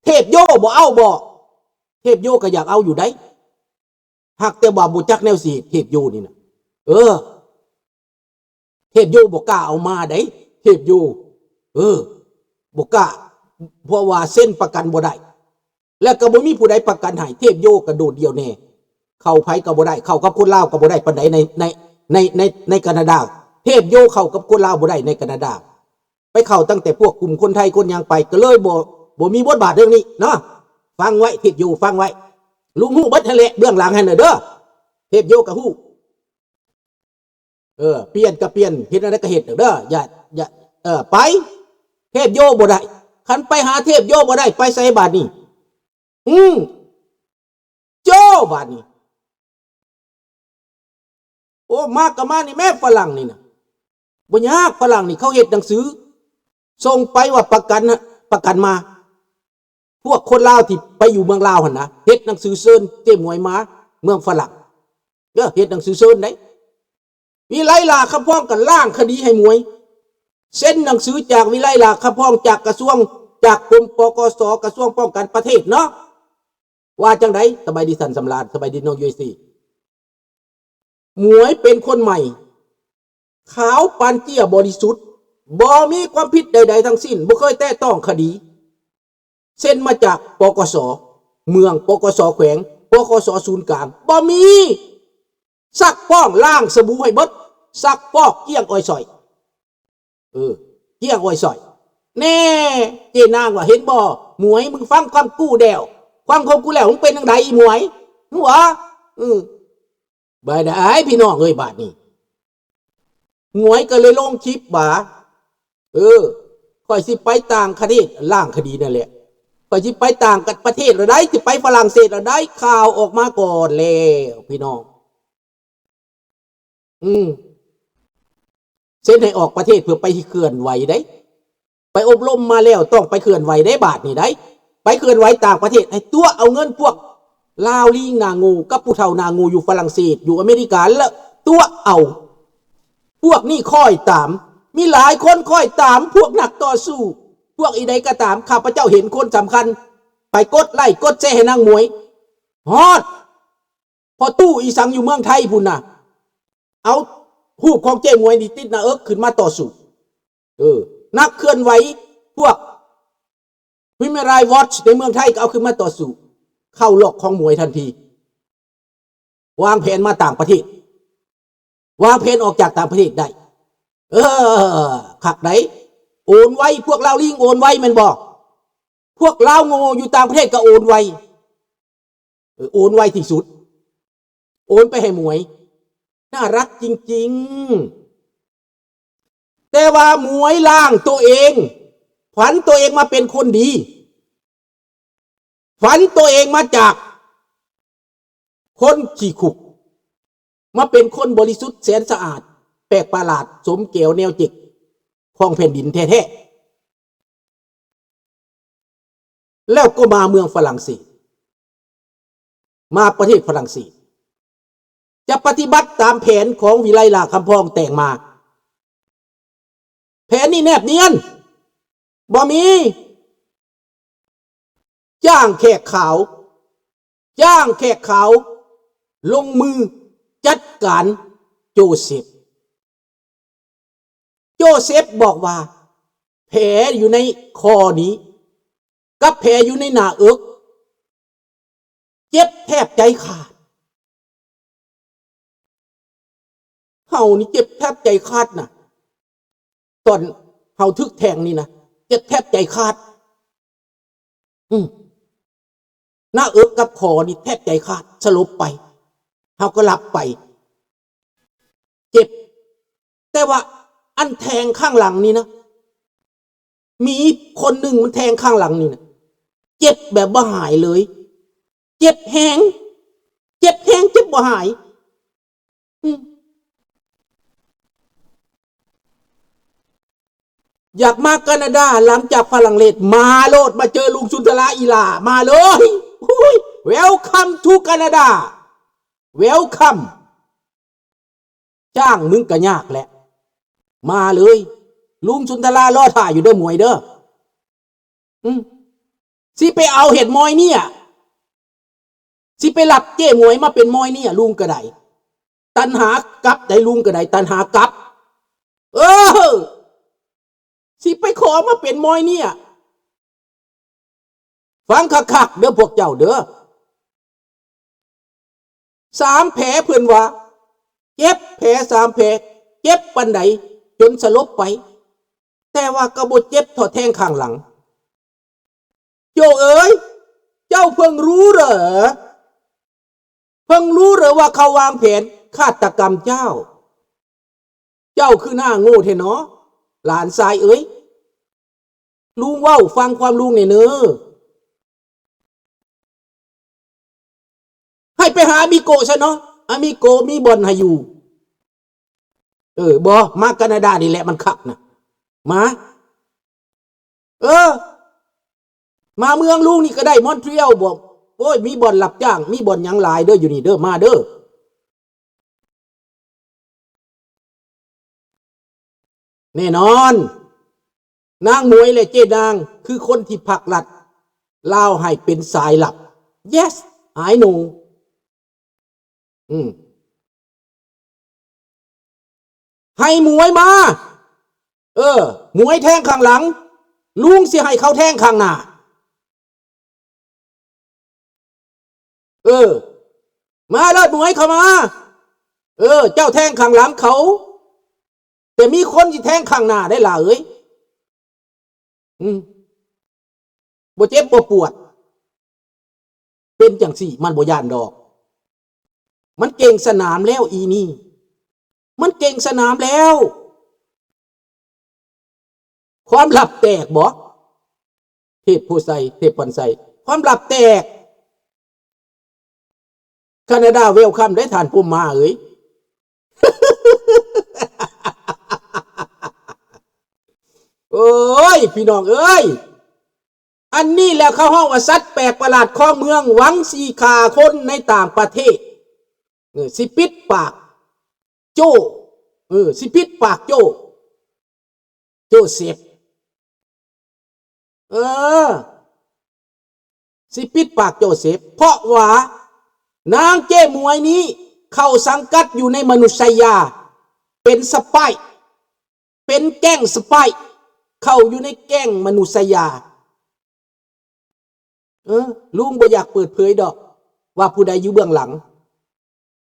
ເທບໂຍບໍ່ເອົາບໍ? ເທບໂຍກໍຢາກເອົາຢູ່ໃດ໋ ຫາກແຕ່ວ່າບໍ່ຈັກແນວຊິເຮັດ ເທບໂຍນີ້ນະ ເອີ ເທບໂຍບໍ່ກ້າເອົາມາໃດ໋ ເທບໂຍ ເອີ ບໍ່ກ້າ ເພາະວ່າເຊັນປະກັນບໍ່ໄດ້ ແລະກໍບໍ່ມີຜູ້ໃດປະກັນໃຫ້ ເທບໂຍກໍໂດດດ່ຽວແດ່ ເຂົ້າໃຜກໍບໍ່ໄດ້ ເຂົ້າກັບຄົນລາວກໍບໍ່ໄດ້ປານໃດ ໃນ ໃນ ໃນ ໃນ ໃນການາດາ ເທບໂຍເຂົ້າກັບຄົນລາວບໍ່ໄດ້ໃນການາດາ ໄປເຂົ້າຕັ້ງແຕ່ພວກກຸ່ມຄົນໄທຄົນຫຍັງໄປ ກໍເລີຍບໍ່ ບໍ່ມີບົດບາດເລື່ອງນີ້ເນາະ. ຟັງໄວ້ ເທບໂຍ ຟັງໄວ້ ລຸງຮູ້ເບິດຫັ້ນແຫຼະ ເບື້ອງຫຼັງຫັ້ນນະເດີ ເທບໂຍກໍຮູ້. ເອີ ປ່ຽນກໍປ່ຽນ ເຮັດແນວໃດກໍເຮັດເດີ ຢ່າ ຢ່າ ເອີ ໄປ ເທບໂຍບໍ່ໄດ້ ຄັນໄປຫາເທບໂຍບໍ່ໄດ້ ໄປໃສບາດນີ້? ອືມ ໂຈ້ ບາດນີ້ ໂອ້ ມາກໍມານີ້ແມ້ ຝຣັ່ງນີ້ນະ ບໍ່ຍາກ ຝຣັ່ງນີ້ເຂົາເຮັດໜັງສືສົ່ງໄປວ່າປະກັນ ປະກັນມາ ພວກຄົນລາວທີ່ໄປຢູ່ເມືອງລາວຫັ້ນນະ ເຮັດໜັງສືເຊີນເຈ້ໝວຍມາເມືອງຝຣັ່ງ ເອີ ເຮັດໜັງສືເຊີນໃດ໋. ວິໄລ ຫຼ້າຄຳພອງກໍລ້າງຄະດີໃຫ້ໝວຍ ເຊັນໜັງສືຈາກວິໄລ ຫຼ້າຄຳພອງ ຈາກກະຊວງ ຈາກກົມ ປກສ ກະຊວງປ້ອງກັນປະເທດເນາະ. ວ່າຈັ່ງໃດ? ສະບາຍດີທ່ານສຳລານ ສະບາຍດີນ້ອງຢູເອສຊີ. ໝວຍເປັນຄົນໃໝ່ ຂາວປານເຈ້ຍບໍລິສຸດ ບໍ່ມີຄວາມຜິດໃດໆທັງສິ້ນ ບໍ່ເຄີຍແຕະຕ້ອງຄະດີ ເຊັນມາຈາກ ປກສ ເມືອງ ປກສ ແຂວງ ປກສ ສູນກາງ ບໍ່ມີ ຊັກຟອກ ລ້າງສະບູໃຫ້ເບິດ ຊັກຟອກກ້ຽງອອຍສອຍ ເອີ ກ້ຽງອອຍສອຍ. ແນ່ ເຈ້ນາງວ່າ ເຫັນບໍ່ໝວຍ ມຶງຟັງຄວາມກູແລ້ວ ຟັງຄວາມກູແລ້ວ ມຶງເປັນຈັ່ງໃດອີໝວຍ ຫວ ເອີ ບາດໃດພີ່ນ້ອງເອີຍ ບາດນີ້ ໝວຍກໍເລີຍລົງຄລິບວ່າ ເອີ ຂ້ອຍຊິໄປຕ່າງປະເທດ ລ້າງຄະດີນັ້ນແຫຼະ ຂ້ອຍຊິໄປຕ່າງປະເທດລະໄດ໋ ຊິໄປຝຣັ່ງເສດລະໄດ໋ ຂ່າວອອກມາກ່ອນແລ້ວພີ່ນ້ອງ. ອືມ ເຊັນໃຫ້ອອກປະເທດເພື່ອໄປເຄື່ອນໄຫວໃດ໋ ໄປອົບຮົມມາແລ້ວ ຕ້ອງໄປເຄື່ອນໄຫວໃດ໋ ບາດນີ້ໃດ໋ ໄປເຄື່ອນໄຫວຕ່າງປະເທດ ໃຫ້ຕົວະເອົາເງິນພວກລາວລີງໜ້າໂງ່ ກັບຜູ້ເຖົ້າໜ້າໂງ່ຢູ່ຝຣັ່ງເສດ ຢູ່ອາເມລິກາ ແລ້ວຕົວະເອົາ. ພວກນີ້ຄ້ອຍຕາມ ມີຫຼາຍຄົນຄ້ອຍຕາມ ພວກນັກຕໍ່ສູ້ ພວກອີໃດກໍຕາມ ຂ້າພະເຈົ້າເຫັນຄົນສຳຄັນ ໄປກົດໄລ້ກົດແຊໃຫ້ນາງໝວຍ ຮອດພໍ່ຕູ້ອີສັງຢູ່ເມືອງໄທພຸ້ນນະ ເອົາຮູບຂອງເຈ້ໝວຍນີ້ຕິດໜ້າເອິກຂຶ້ນມາຕໍ່ສູ້. ເອີ ນັກເຄື່ອນໄຫວພວກ Human Rights Watch ໃນເມືອງໄທກໍເອົາຂຶ້ນມາຕໍ່ສູ້ ເຂົ້າລັອກຂອງໝວຍທັນທີ ວາງແຜນມາຕ່າງປະເທດ ວາງແຜນອອກຈາກຕ່າງປະເທດໄດ້. ເອີ ຄັກໃດ໋ ໂອນໄວ ພວກລາວລີງໂອນໄວແມ່ນບໍ່? ພວກລາວໂງ່ຢູ່ຕ່າງປະເທດກໍໂອນໄວ ເອີ ໂອນໄວທີ່ສຸດ ໂອນໄປໃຫ້ໝວຍ ໜ້າຮັກຈິງໆ. ແຕ່ວ່າໝວຍລ້າງໂຕເອງ ຜັນໂຕເອງມາເປັນຄົນດີ ຜັນໂຕເອງມາຈາກຄົນຂີ້ຄຸກ ມາເປັນຄົນບໍລິສຸດແສນສະອາດ ແປກປະຫຼາດ ສົມແກ້ວແນວເຈັກຂອງແຜ່ນດິນແທ້ໆ. ແລ້ວກໍມາເມືອງຝຣັ່ງເສດ ມາປະເທດຝຣັ່ງເສດ ຈະປະຕິບັດຕາມແຜນຂອງວິໄລ ຫຼ້າຄຳພອງແຕ່ງມາ. ແຜນນີ້ແນບນຽນ ບໍ່ມີ ຈ້າງແຂກຂາວ ຈ້າງແຂກຂາວລົງມືຈັດການໂຈເຊັບ. ໂຈເຊັບບອກວ່າ ແຜຢູ່ໃນຄໍນີ້ ກັບແຜຢູ່ໃນໜ້າເອິກ ເຈັບແທບໃຈຂາດ. ເຮົານີ້ເຈັບແທບໃຈຂາດນະ ຕອນເຮົາຖືກແທງນີ້ນະ ເຈັບແທບໃຈຂາດ. ອືມ ໜ້າເອິກກັບຄໍນີ້ແທບໃຈຂາດ ສະຫຼົບໄປ ເຮົາກໍຫຼັບໄປ ເຈັບ. ແຕ່ວ່າອັນແທງຂ້າງຫຼັງນີ້ນະ ມີຄົນໜຶ່ງມັນແທງຂ້າງຫຼັງນີ້ນະ ເຈັບແບບບໍ່ຫາຍເລີຍ ເຈັບແຮງ ເຈັບແຮງ ເຈັບບໍ່ຫາຍ. ອືມ ຢາກມາການາດາ ຫຼັງຈາກຝຣັ່ງເສດ ມາໂລດ ມາເຈີລຸງສຸນທະລາ ອີ່ຫຼ້າ ມາເລີຍ. ໂອ້ຍ Welcome to Canada. Welcome. ຈ້າງມຶງກໍຍາກແຫຼະ ມາເລີຍ. ລຸງສຸນທະລາລໍຖ້າຢູ່ເດີ ໝວຍເດີ. ອືມ ຊິໄປເອົາເຮັດມອຍເນຍ ຊິໄປຮັບເຈ້ໝວຍມາເປັນມອຍເນຍ ລຸງກະໄດ້ ຕັນຫາກັບໄດ໋ ລຸງກະໄດ້ ຕັນຫາກັບ ເອີ ຊິໄປຂໍມາເປັນມອຍເນຍ ຟັງຄັກໆເດີພວກເຈົ້າເດີ ສາມແຜ ເພິ່ນວ່າ ເຈັບແຜສາມແຜ ເຈັບປານໃດຈົນສະຫຼົບໄປ ແຕ່ວ່າກໍບໍ່ເຈັບເທົ່າແທງຂ້າງຫຼັງ. ໂຈ້ເອີຍ ເຈົ້າເພິ່ງຮູ້ເຫຼື ເພິ່ງຮູ້ເຫຼືວ່າເຂົາວາງແຜນຄາດຕະກຳເຈົ້າ? ເຈົ້າຄືໜ້າໂງ່ແທ້ເນາະ ຫຼານຊາຍເອີຍ. ລຸງເວົ້າ ຟັງຄວາມລຸງແດ່ເນີ. ໃຫ້ໄປຫາອາມິໂກະຊະເນາະ ອາມິໂກະມີບ່ອນໃຫ້ຢູ່. ເອີ ບໍ່ ມາການາດານີ້ແຫຼະມັນຄັກນະ ມາ ເອີ ມາເມືອງລຸງນີ້ກໍໄດ້ ມອນທຣີອອລ ບໍ່ ໂອ້ຍ ມີບ່ອນຮັບຈ້າງ ມີບ່ອນຫຍັງຫຼາຍເດີ ຢູ່ນີ້ເດີ ມາເດີ. ແນ່ນອນ ນາງໝວຍ ແລະ ເຈ້ນາງ ຄືຄົນທີ່ພັກລັດລາວໃຫ້ເປັນສາຍລັບ. Yes, I know. ອືມ ໃຫ້ໝວຍມາ ເອີ ໝວຍແທງຂ້າງຫຼັງ ລຸງຊິໃຫ້ເຂົາແທງຂ້າງໜ້າ. ເອີ ມາໂລດໝວຍ ເຂົ້າມາ. ເອີ ເຈົ້າແທງຂ້າງຫຼັງເຂົາ ແຕ່ມີຄົນທີ່ແທງຂ້າງໜ້າໄດ໋ຫຼ້າເອີຍ. ອືມ ບໍ່ເຈັບບໍ່ປວດ ເປັນຈັ່ງຊີ້ມັນບໍ່ຢ້ານດອກ. ມັນເກັ່ງສະໜາມແລ້ວອີນີ້ ມັນເກັ່ງສະໜາມແລ້ວ. ຄວາມລັບແຕກບໍ? ເທບໂພໄຊ ເທບພອນໄຊ ຄວາມລັບແຕກ. ຄານາດາ ເວວຄັມ ເດ້ທ່ານພົມມາເອີຍ. ໂອ້ຍ ພີ່ນ້ອງເອີຍ ອັນນີ້ແຫຼະເຂົາຮ້ອງວ່າ ສັດແປກປະຫຼາດຄອງເມືອງ ຫວັງຊິຂ້າຄົນໃນຕ່າງປະເທດ. ເອີ ຊິປິດປາກໂຈ້ ເອີ ຊິປິດປາກໂຈ້ ໂຈເຊັບ ເອີ ຊິປິດປາກໂຈເຊັບ ເພາະວ່ານາງເຈ້ໝວຍນີ້ເຂົ້າສັງກັດຢູ່ໃນມະນຸດສະຍາ ເປັນສະປາຍ ເປັນແກ້ງສະປາຍ ເຂົ້າຢູ່ໃນແກ້ງມະນຸດສະຍາ. ເອີ ລຸງບໍ່ຢາກເປີດເຜີຍດອກວ່າຜູ້ໃດຢູ່ເບື້ອງຫຼັງ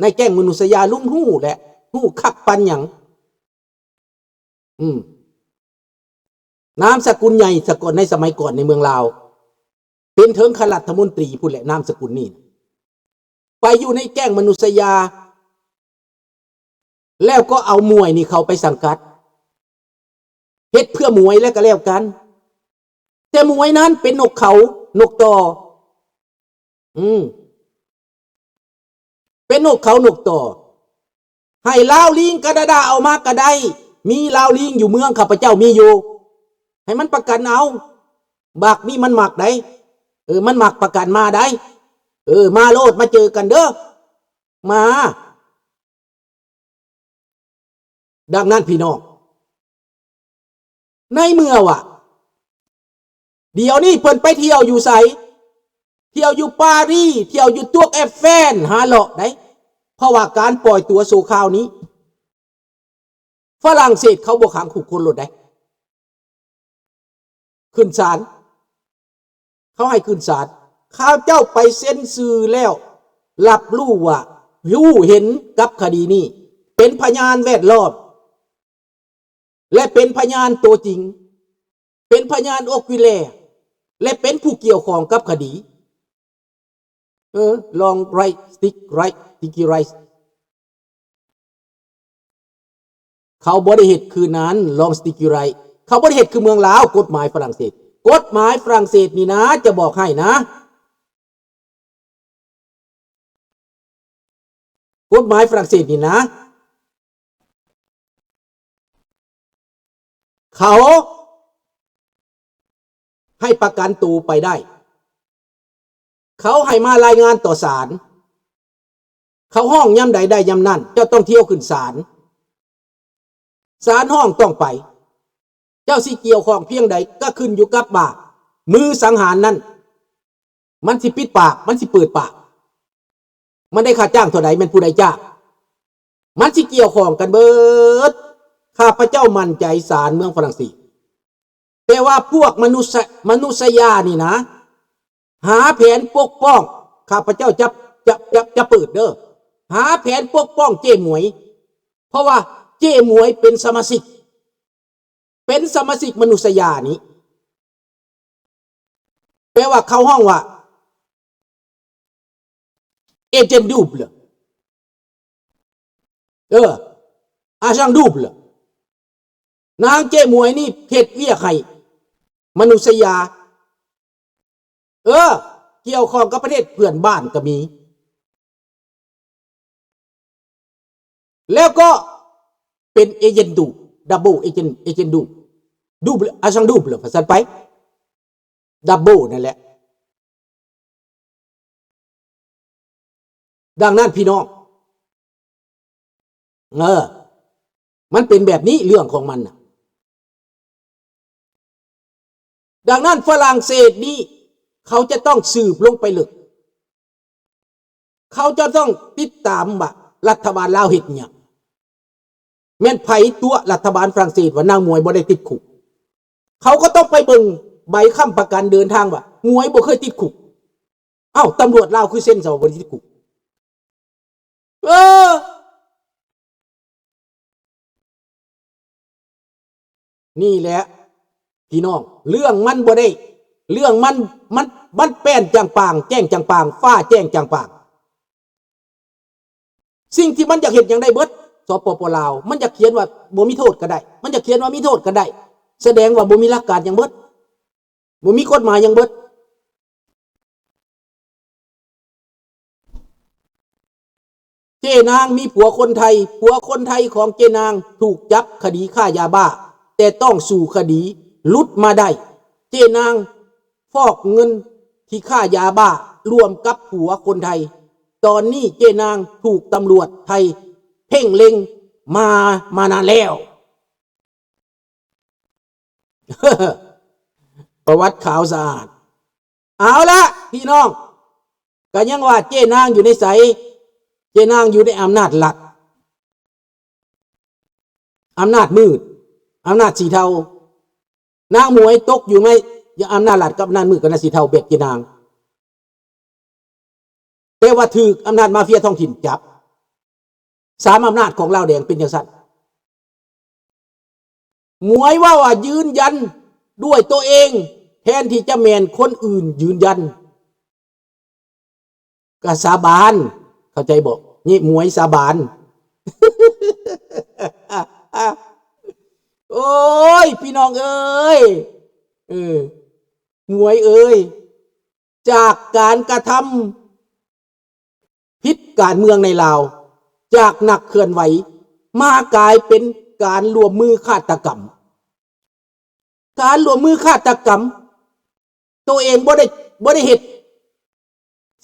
ໃນແກ້ງມະນຸດສະຍາ ລຸງຮູ້ແຫຼະ ຮູ້ຄັກປານຫຍັງ. ອືມ ນາມສະກຸນໃຫຍ່ສະກ່ອນ ໃນສະໄໝກ່ອນໃນເມືອງລາວ ເປັນເຖິງຂັ້ນລັດຖະມົນຕີພຸ້ນແຫຼະ ນາມສະກຸນນີ້ ໄປຢູ່ໃນແກ້ງມະນຸດສະຍາ ແລ້ວກໍເອົາໝວຍນີ້ເຂົ້າໄປສັງກັດ ເຮັດເພື່ອໝວຍແລ້ວກໍແລ້ວກັນ ແຕ່ໝວຍນັ້ນເປັນນົກເຂົານົກຕໍ່ ອືມ ເປັນນົກເຂົານົກຕໍ່ ໃຫ້ລາວລີງການາດາເອົາມາກໍໄດ້ ມີລາວລີງຢູ່ເມືອງຂ້າພະເຈົ້າມີຢູ່ ໃຫ້ມັນປະກັນເອົາ ບັກນີ້ມັນມັກໃດ໋ ເອີ ມັນມັກປະກັນມາໃດ໋ ເອີ ມາໂລດ ມາເຈີກັນເດີ ມາ. ດັ່ງນັ້ນພີ່ນ້ອງ ໃນເມື່ອວ່າ ດຽວນີ້ເພິ່ນໄປທ່ຽວຢູ່ໃສ? ທ່ຽວຢູ່ປາຣີ ທ່ຽວຢູ່ຕົວກແອບແຟນ ຫາເລາະໄດ໋ ເພາະວ່າການປ່ອຍຕົວຊົ່ວຄາວນີ້ ຝຣັ່ງເສດເຂົາບໍ່ຂັງຄຸກຄົນໂລດໄດ໋ ຂຶ້ນສານ ເຂົາໃຫ້ຂຶ້ນສານ ເຂົາເຈົ້າໄປເຊັນຊື່ແລ້ວ ຮັບຮູ້ວ່າ ຮູ້ເຫັນກັບຄະດີນີ້ ເປັນພະຍານແວດລ້ອມ ແລະ ເປັນພະຍານຕົວຈິງ ເປັນພະຍານໂອກວິແລ ແລະ ເປັນຜູ້ກ່ຽວຂ້ອງກັບຄະດີ ເອີ ລອງໄຣສະຕິກໄຣສະຕິກກີໄຣສະ ເຂົາບໍ່ໄດ້ເຮັດຄືນັ້ນ ລອງສະຕິກກີໄຣ ເຂົາບໍ່ໄດ້ເຮັດຄືເມືອງລາວ ກົດໝາຍຝຣັ່ງເສດ ກົດໝາຍຝຣັ່ງເສດນີ້ນະ ຈະບອກໃຫ້ນະ ກົດໝາຍຝຣັ່ງເສດນີ້ນະ ເຂົາໃຫ້ປະກັນໂຕໄປໄດ້ ເຂົາໃຫ້ມາລາຍງານຕໍ່ສານ ເຂົາຮ້ອງຍາມໃດໄດ້ຍາມນັ້ນ ເຈົ້າຕ້ອງທ່ຽວຂຶ້ນສານ ສານຮ້ອງຕ້ອງໄປ ເຈົ້າຊິກ່ຽວຂ້ອງພຽງໃດກໍຂຶ້ນຢູ່ກັບວ່າ ມືສັງຫານນັ້ນ ມັນຊິປິດປາກ ມັນຊິເປີດປາກ ມັນໄດ້ຄ່າຈ້າງເທົ່າໃດ ແມ່ນຜູ້ໃດຈ້າງ ມັນຊິກ່ຽວຂ້ອງກັນເບີດ. ຂ້າພະເຈົ້າໝັ້ນໃຈສານເມືອງຝຣັ່ງເສດ ແຕ່ວ່າພວກມະນຸສະ ມະນຸສະຍານີ້ນະ ຫາແຜນປົກປ້ອງ ຂ້າພະເຈົ້າຈະ ຈະ ຈະ ຈະເປີດເດີ້ ຫາແຜນປົກປ້ອງເຈ້ໝວຍ ເພາະວ່າເຈ້ໝວຍເປັນສະມາຊິກ ເປັນສະມາຊິກມະນຸສະຍານີ້ ແປວ່າເຂົາຮ້ອງວ່າ agent double ເອີ agent double ນາງເຈ້ໝວຍນີ້ເຮັດວຽກໃຫ້ມະນຸສະຍາ ເອີ ກ່ຽວຂ້ອງກັບປະເທດເພື່ອນບ້ານກໍມີ ແລ້ວກໍເປັນ agent double double agent agent double double agent double ວ່າຊັ້ນໄປ double ນັ້ນແຫຼະ. ດັ່ງນັ້ນພີ່ນ້ອງ ເອີ ມັນເປັນແບບນີ້ເລື່ອງຂອງມັນນະ. ດັ່ງນັ້ນຝຣັ່ງເສດນີ້ ເຂົາຈະຕ້ອງສືບລົງໄປເລິກ ເຂົາຈະຕ້ອງຕິດຕາມວ່າລັດຖະບານລາວເຮັດຫຍັງ ແມ່ນໃຜຕົວະລັດຖະບານຝຣັ່ງເສດວ່ານາງໝວຍບໍ່ໄດ້ຕິດຄຸກ ເຂົາກໍຕ້ອງໄປເບິ່ງໃບຄ້ຳປະກັນເດີນທາງວ່າໝວຍບໍ່ເຄີຍຕິດຄຸກ. ເອົ້າ ຕຳຫຼວດລາວຄືເຊັນຊະວ່າບໍ່ໄດ້ຕິດຄຸກ? ເອີ ນີ້ແຫຼະພີ່ນ້ອງ ເລື່ອງມັນບໍ່ໄດ້ ເລື່ອງມັນ ມັນ ມັນແປ້ນຈາງປາງ ແຈ້ງຈາງປາງ ຟ້າແຈ້ງຈາງປາງ. ສິ່ງທີ່ມັນຢາກເຮັດຫຍັງໄດ້ເບິດ ສປປ ລາວ ມັນຢາກຂຽນວ່າບໍ່ມີໂທດກໍໄດ້ ມັນຢາກຂຽນວ່າມີໂທດກໍໄດ້ ສະແດງວ່າບໍ່ມີຫຼັກການຫຍັງເບິດ ບໍ່ມີກົດໝາຍຫຍັງເບິດ. ເຈ້ນາງມີຜົວຄົນໄທ ຜົວຄົນໄທຂອງເຈ້ນາງຖືກຈັບຄະດີຄ້າຢາບ້າ ແຕ່ຕ້ອງສູ້ຄະດີ ຫຼຸດມາໄດ້. ເຈ້ນາງຟອກເງິນທີ່ຄ້າຢາບ້າຮ່ວມກັບຜົວຄົນໄທ. ຕອນນີ້ເຈ້ນາງຖືກຕຳຫຼວດໄທເພັ່ງເລັງມາ ມານານແລ້ວ. ປະຫວັດຂາວສະອາດ. ເອົາລະພີ່ນ້ອງ ກະຍັງວ່າເຈ້ນາງຢູ່ໃນໃສ? ເຈ້ນາງຢູ່ໃນອຳນາດລັດ ອຳນາດມືດ ອຳນາດສີເທົາ. ນາງໝວຍຕົກຢູ່ໃນອຳນາດລັດກັບອຳນາດມືດກັບອຳນາດສີເທົາແບບເຈ້ນາງ ແຕ່ວ່າຖືກອຳນາດມາເຟຍທ້ອງຖິ່ນຈັບ. ສາມອຳນາດຂອງລາວແດງເປັນຈັ່ງຊັ້ນ. ໝວຍເວົ້າວ່າຢືນຢັນດ້ວຍໂຕເອງ ແທນທີ່ຈະແມ່ນຄົນອື່ນຢືນຢັນ. ກະສາບານ ເຂົ້າໃຈບໍ່? ນີ້ໝວຍສາບານ. ໂອ້ຍ ພີ່ນ້ອງເອີຍ ເອີ ໝວຍເອີຍ ຈາກການກະທຳຜິດການເມືອງໃນລາວ ຈາກນັກເຄື່ອນໄຫວ ມາກາຍເປັນການລວມມືຄາດຕະກຳ. ການລວມມືຄາດຕະກຳ ໂຕເອງບໍ່ໄດ້ ບໍ່ໄດ້ເຮັດ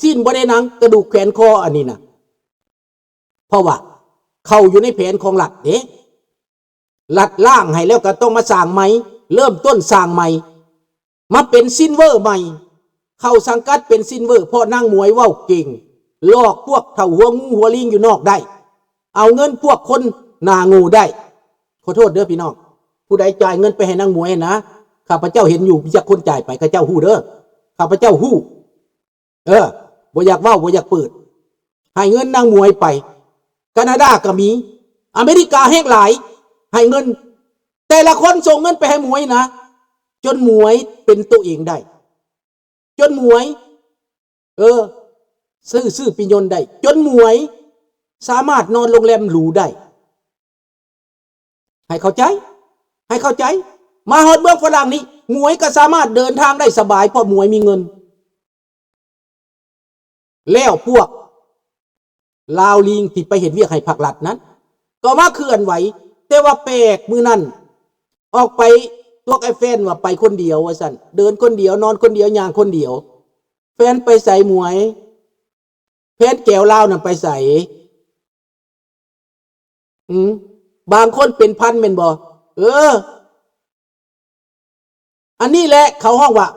ຊີ້ນບໍ່ໄດ້ໜັງ ກະດູກແຂນຄໍ ອັນນີ້ນະ ເພາະວ່າເຂົ້າຢູ່ໃນແຜນຂອງລັດເດ້. ລັດລ້າງໃຫ້ແລ້ວກໍຕ້ອງມາສ້າງໃໝ່ ເລີ່ມຕົ້ນສ້າງໃໝ່ ມາເປັນຊິນເວີໃໝ່ ເຂົ້າສັງກັດເປັນຊິນເວີ ເພາະນາງໝວຍເວົ້າເກັ່ງ ຫຼອກພວກເຖົ້າຫົວງູຫົວລີງຢູ່ນອກໄດ້ ເອົາເງິນພວກຄົນໜ້າໂງ່ໄດ້. ຂໍໂທດເດີພີ່ນ້ອງ ຜູ້ໃດຈ່າຍເງິນໄປໃຫ້ນາງໝວຍນະ ຂ້າພະເຈົ້າເຫັນຢູ່ ຈັກຄົນຈ່າຍໄປ ເຂົາເຈົ້າຮູ້ເດີ ຂ້າພະເຈົ້າຮູ້. ເອີ ບໍ່ຢາກເວົ້າ ບໍ່ຢາກເປີດ ໃຫ້ເງິນນາງໝວຍໄປ. ການາດາກໍມີ ອາເມລິກາແຮງຫຼາຍ ໃຫ້ເງິນ ແຕ່ລະຄົນສົ່ງເງິນໄປໃຫ້ໝວຍນະ ຈົນໝວຍເປັນໂຕເອງໄດ້ ຈົນໝວຍ ເອີ ຊື້ ຊື້ປີ້ຍົນໄດ້ ຈົນໝວຍສາມາດນອນໂຮງແຮມຫຼູໄດ້. ໃຫ້ເຂົ້າໃຈ ໃຫ້ເຂົ້າໃຈ ມາຮອດເມືອງຝຣັ່ງນີ້ ໝວຍກໍສາມາດເດີນທາງໄດ້ສະບາຍ ເພາະໝວຍມີເງິນ. ແລ້ວພວກລາວລີງທີ່ໄປເຮັດວຽກໃຫ້ພັກລັດນັ້ນ ກໍມາເຄື່ອນໄຫວ. ແຕ່ວ່າແປກ ມື້ນັ້ນອອກໄປຕົວະໄອ້ແຟນວ່າໄປຄົນດຽວວ່າຊັ້ນ ເດີນຄົນດຽວ ນອນຄົນດຽວ ຍ່າງຄົນດຽວ. ແຟນໄປໃສໝວຍ? ແຟນແກວລາວນັ້ນໄປໃສ? ອືມ ບາງຄົນເປັນພັນແມ່ນບໍ່? ເອີ ອັນນີ້ແຫຼະເຂົາຮ້ອງວ່າ